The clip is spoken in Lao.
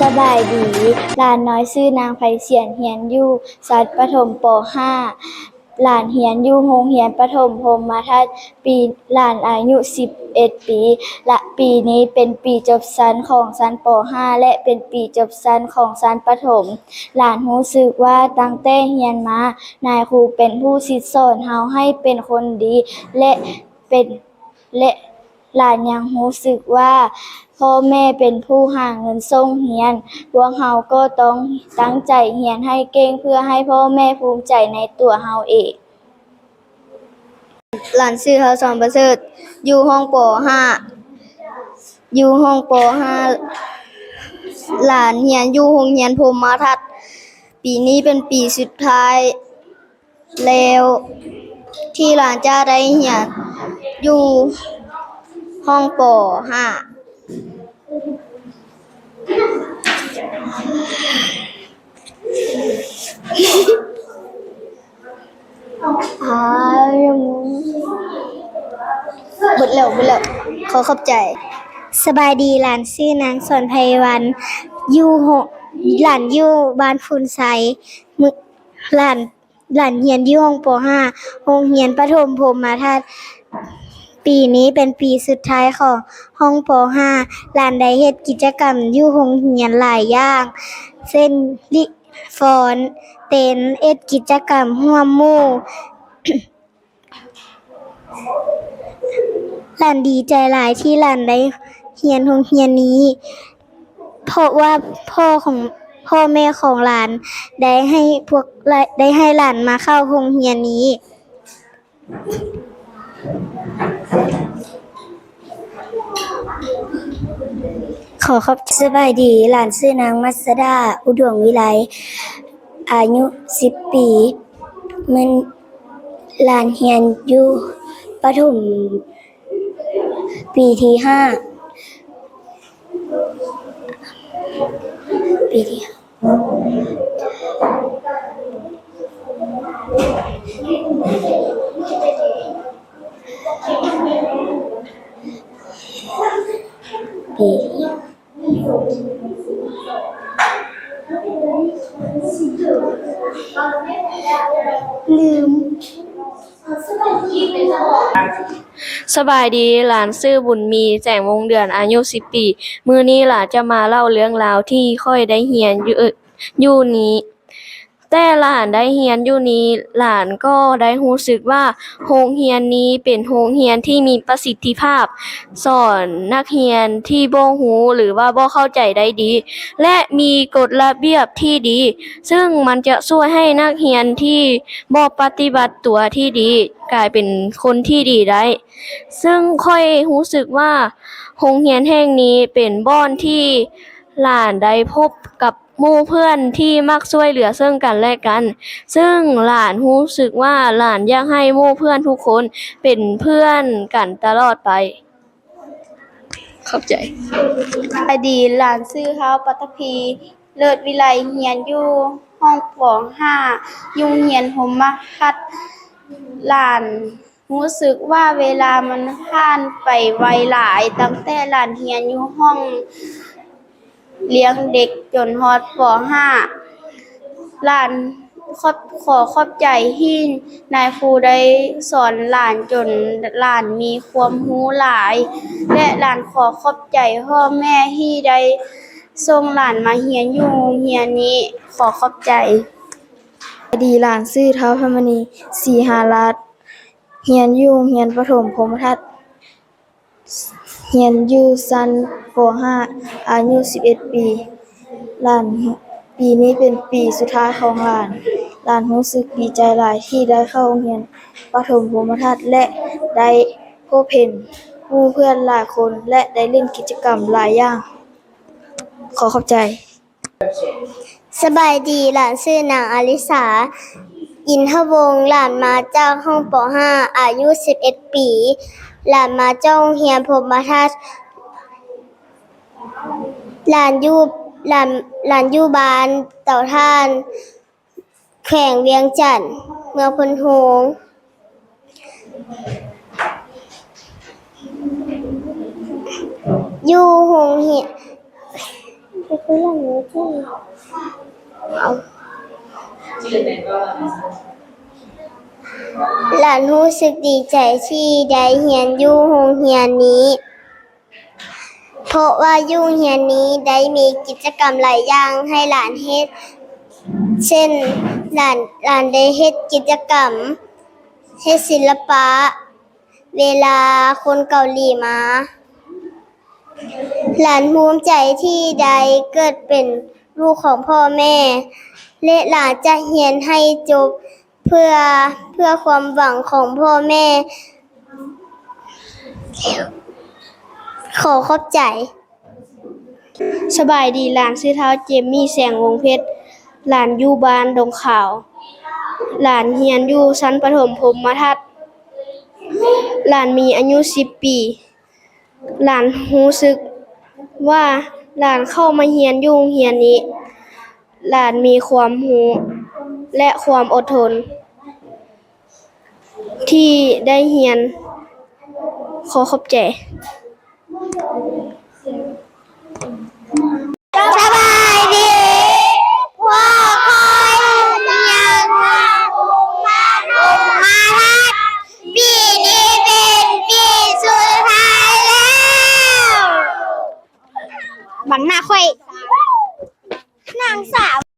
ສະບາຍດີ, ຫຼານນ້ອຍຊື່ນາງໄພສຽນ, ຮຽນຢູ່ຊັ້ນປະຖົມ ປໍຫ້າ. ຫຼານຮຽນຢູ່ໂຮງຮຽນປະຖົມພົມມະທັດ, ປີ ຫຼານອາຍຸສິບເອັດປີ ແລະ ປີນີ້ເປັນປີຈົບຊັ້ນຂອງຊັ້ນ ປໍຫ້າ ແລະ ເປັນປີຈົບຊັ້ນຂອງຊັ້ນປະຖົມ. ຫຼານຮູ້ສຶກວ່າຕັ້ງແຕ່ຮຽນມາ, ນາຍຄູເປັນຜູ້ສິດສອນເຮົາໃຫ້ເປັນຄົນດີ ແລະ ເປັນ ແລະ ຫຼານຍັງຮູ້ສຶກວ່າພໍ່ແມ່ເປັນຜູ້ຫາເງິນສົ່ງຮຽນ. ພວກເຮົາກໍຕ້ອງຕັ້ງໃຈຮຽນໃຫ້ເກັ່ງເພື່ອໃຫ້ພໍ່ແມ່ພູມໃຈໃນຕົວເຮົາເອງ. ຫຼານຊື່ ທ້າວ ສອນປະເສີດ ຢູ່ຫ້ອງ ປໍຫ້າ ຢູ່ຫ້ອງ ປໍຫ້າ. ຫຼານຮຽນຢູ່ໂຮງຮຽນພົມມະທັດ, ປີນີ້ເປັນປີສຸດທ້າຍ ແລ້ວທີ່ຫຼານຈະໄດ້ຮຽນຢູ່ຫ້ອງ ປໍຫ້າ. ເບິດແລ້ວ ເບິດແລ້ວ. ຂໍຂອບໃຈ. ສະບາຍດີ, ຫຼານຊື່ນາງ ສອນໄພວັນ ຢູ່ໂຮງ ຫຼານຢູ່ບ້ານພຸນໄຊ. ມື້ ຫຼານ ຫຼານຮຽນຢູ່ຫ້ອງ ປໍຫ້າ ໂຮງຮຽນປະຖົມພົມມະທັດ. ປີນີ້ເປັນປີສຸດທ້າຍຂອງຫ້ອງ ປໍຫ້າ. ຫຼານໄດ້ເຮັດກິດຈະກຳຢູ່ໂຮງຮຽນຫຼາຍຢ່າງ ເຊັ່ນ ລິ ຟ້ອນ ເຕັ້ນ ເຮັດກິດຈະກຳຮ່ວມໝູ່. ຫຼານດີໃຈຫຼາຍທີ່ຫຼານໄດ້ຮຽນໂຮງຮຽນນີ້ ເພາະວ່າພໍ່ຂອງ ພໍ່ແມ່ຂອງຫຼານໄດ້ໃຫ້ພວກ ໄດ້ໃຫ້ຫຼານມາເຂົ້າໂຮງຮຽນນີ້. ຂໍຂອບ ສະບາຍດີ, ຫຼານຊື່ນາງ ມັດສະດາ ອຸດົງວິໄລ ອາຍຸສິບປີ. ມື້ ຫຼານຮຽນຢູ່ປະຖົມປີທີຫ້າ ປີທີຫ້າ ປີ ລືມ. ສະບາຍດີ, ຫຼານຊື່ບຸນມີ ແສງວົງເດືອນ ອາຍຸສິບປີ. ມື້ນີ້ຫຼານຈະມາເລົ່າເລື່ອງລາວທີ່ຂ້ອຍໄດ້ຮຽນຢູ່ ຢູ່ນີ້. ແຕ່ຫຼານໄດ້ຮຽນຢູ່ນີ້, ຫຼານກໍໄດ້ຮູ້ສຶກວ່າໂຮງຮຽນນີ້ເປັນໂຮງຮຽນທີ່ມີປະສິດທິພາບ, ສອນນັກຮຽນທີ່ບໍ່ຮູ້ ຫຼືວ່າບໍ່ເຂົ້າໃຈໄດ້ດີ ແລະ ມີກົດລະບຽບທີ່ດີ, ເຊິ່ງມັນຈະຊ່ວຍໃຫ້ນັກຮຽນທີ່ບໍ່ປະຕິບັດຕົວທີ່ດີ ກາຍເປັນຄົນທີ່ດີໄດ້. ເຊິ່ງຂ້ອຍຮູ້ສຶກວ່າໂຮງຮຽນແຫ່ງນີ້ເປັນບ່ອນທີ່ຫຼານໄດ້ພົບກັບ ໝູ່ເພື່ອນທີ່ມັກຊ່ວຍເຫຼືອເຊິ່ງກັນແລະກັນ, ເຊິ່ງຫຼານຮູ້ສຶກວ່າຫຼານຢາກໃຫ້ໝູ່ເພື່ອນທຸກຄົນເປັນເພື່ອນກັນຕະຫຼອດໄປ. ຂອບໃຈ. ອະດີດ, ຫຼານຊື່ ທ້າວ ປັດທະພີ ເລີດວິໄລ, ຮຽນຢູ່ຫ້ອງ ປໍຫ້າ ຢູ່ໂຮງຮຽນພົມມະທັດ. ຫຼານ ຮູ້ສຶກວ່າເວລາມັນຜ່ານໄປໄວຫຼາຍ, ຕັ້ງແຕ່ຫຼານຮຽນຢູ່ຫ້ອງລ້ຽງເດັກຈົນຮອດ ປໍຫ້າ. ຫຼານຂອບ ຂໍຂອບໃຈທີ່ນາຍຄູໄດ້ສອນຫຼານຈົນຫຼານມີຄວາມຮູ້ຫຼາຍ ແລະ ຫຼານຂໍຂອບໃຈພໍ່ແມ່ທີ່ໄດ້ສົ່ງຫຼານມາຮຽນຢູ່ໂຮງຮຽນນີ້. ຂໍຂອບໃຈ. ອະດີດ, ຫຼານຊື່ ທ້າວ ທຳມະນີ ສີຫາລາດ. ຮຽນຢູ່ໂຮງຮຽນປະຖົມພົມມະທັດ, ຮຽນຢູ່ຊັ້ນ ປໍຫ້າ ອາຍຸສິບເອັດປີ. ຫຼານ ປີນີ້ເປັນປີສຸດທ້າຍຂອງຫຼານ. ຫຼານຮູ້ສຶກດີໃຈຫຼາຍທີ່ໄດ້ເຂົ້າໂຮງຮຽນປະຖົມພົມມະທັດ ແລະ ໄດ້ພົບເຫັນໝູ່ເພື່ອນຫຼາຍຄົນ ແລະ ໄດ້ຫຼິ້ນກິດຈະກຳຫຼາຍຢ່າງ. ຂໍຂອບໃຈ. ສະບາຍດີ, ຫຼານຊື່ນາງອາລິສາ ອິນທະວົງ, ຫຼານມາຈາກຫ້ອງ ປໍຫ້າ ອາຍຸສິບເອັດປີ. ຫຼານມາຈາກໂຮງຮຽນພົມມະທັດ. ຫຼານຢູ່ ຫຼານ ຫຼານຢູ່ບ້ານເຕົາຖ່ານ ແຂວງວຽງຈັນ ເມືອງໂພນໂຮງ. ຢູ່ໂຮງຮຽນ ຫຼານຮູ້ສຶກດີໃຈທີ່ໄດ້ຮຽນຢູ່ໂຮງຮຽນນີ້ ເພາະວ່າຢູ່ໂຮງຮຽນນີ້ໄດ້ມີກິດຈະກຳຫຼາຍຢ່າງໃຫ້ຫຼານເຮັດ ເຊັ່ນ ຫຼານ, ຫຼານໄດ້ເຮັດກິດຈະກຳເຮັດສິລະປະ ເວລາຄົນເກົາຫຼີມາ. ຫຼານພູມໃຈທີ່ໄດ້ເກີດເປັນລູກຂອງພໍ່ແມ່ ແລະ ຫຼານຈະຮຽນໃຫ້ຈົບເພື່ອ, ເພື່ອຄວາມຫວັງຂອງພໍ່ແມ່. ຂໍຂອບໃຈ. ສະບາຍດີ, ຫຼານຊື່ທ້າວເຈມມີ ແສງວົງເພັດ, ຫຼານຢູ່ບ້ານດົງຂາວ, ຫຼານຮຽນຢູ່ຊັ້ນປະຖົມພົມມະທັດ, ຫຼານມີອາຍຸສິບປີ. ຫຼານຮູ້ສຶກວ່າຫຼານເຂົ້າມາຮຽນຢູ່ໂຮງຮຽນນີ້, ຫຼານມີຄວາມຮູ້ ແລະ ຄວາມອົດທົນທີ່ໄດ້ຮຽນ. ຂໍຂອບໃຈ. ສະບາຍດີ, ພວກຂ້ອຍຮຽນຢູ່ໂຮງຮຽນບ້ານດົງມະທັດ, ປີນີ້ເປັນປີສຸດທ້າຍແລ້ວ. ບັງໜ້າຂ້ອຍ, ນາງສາວ.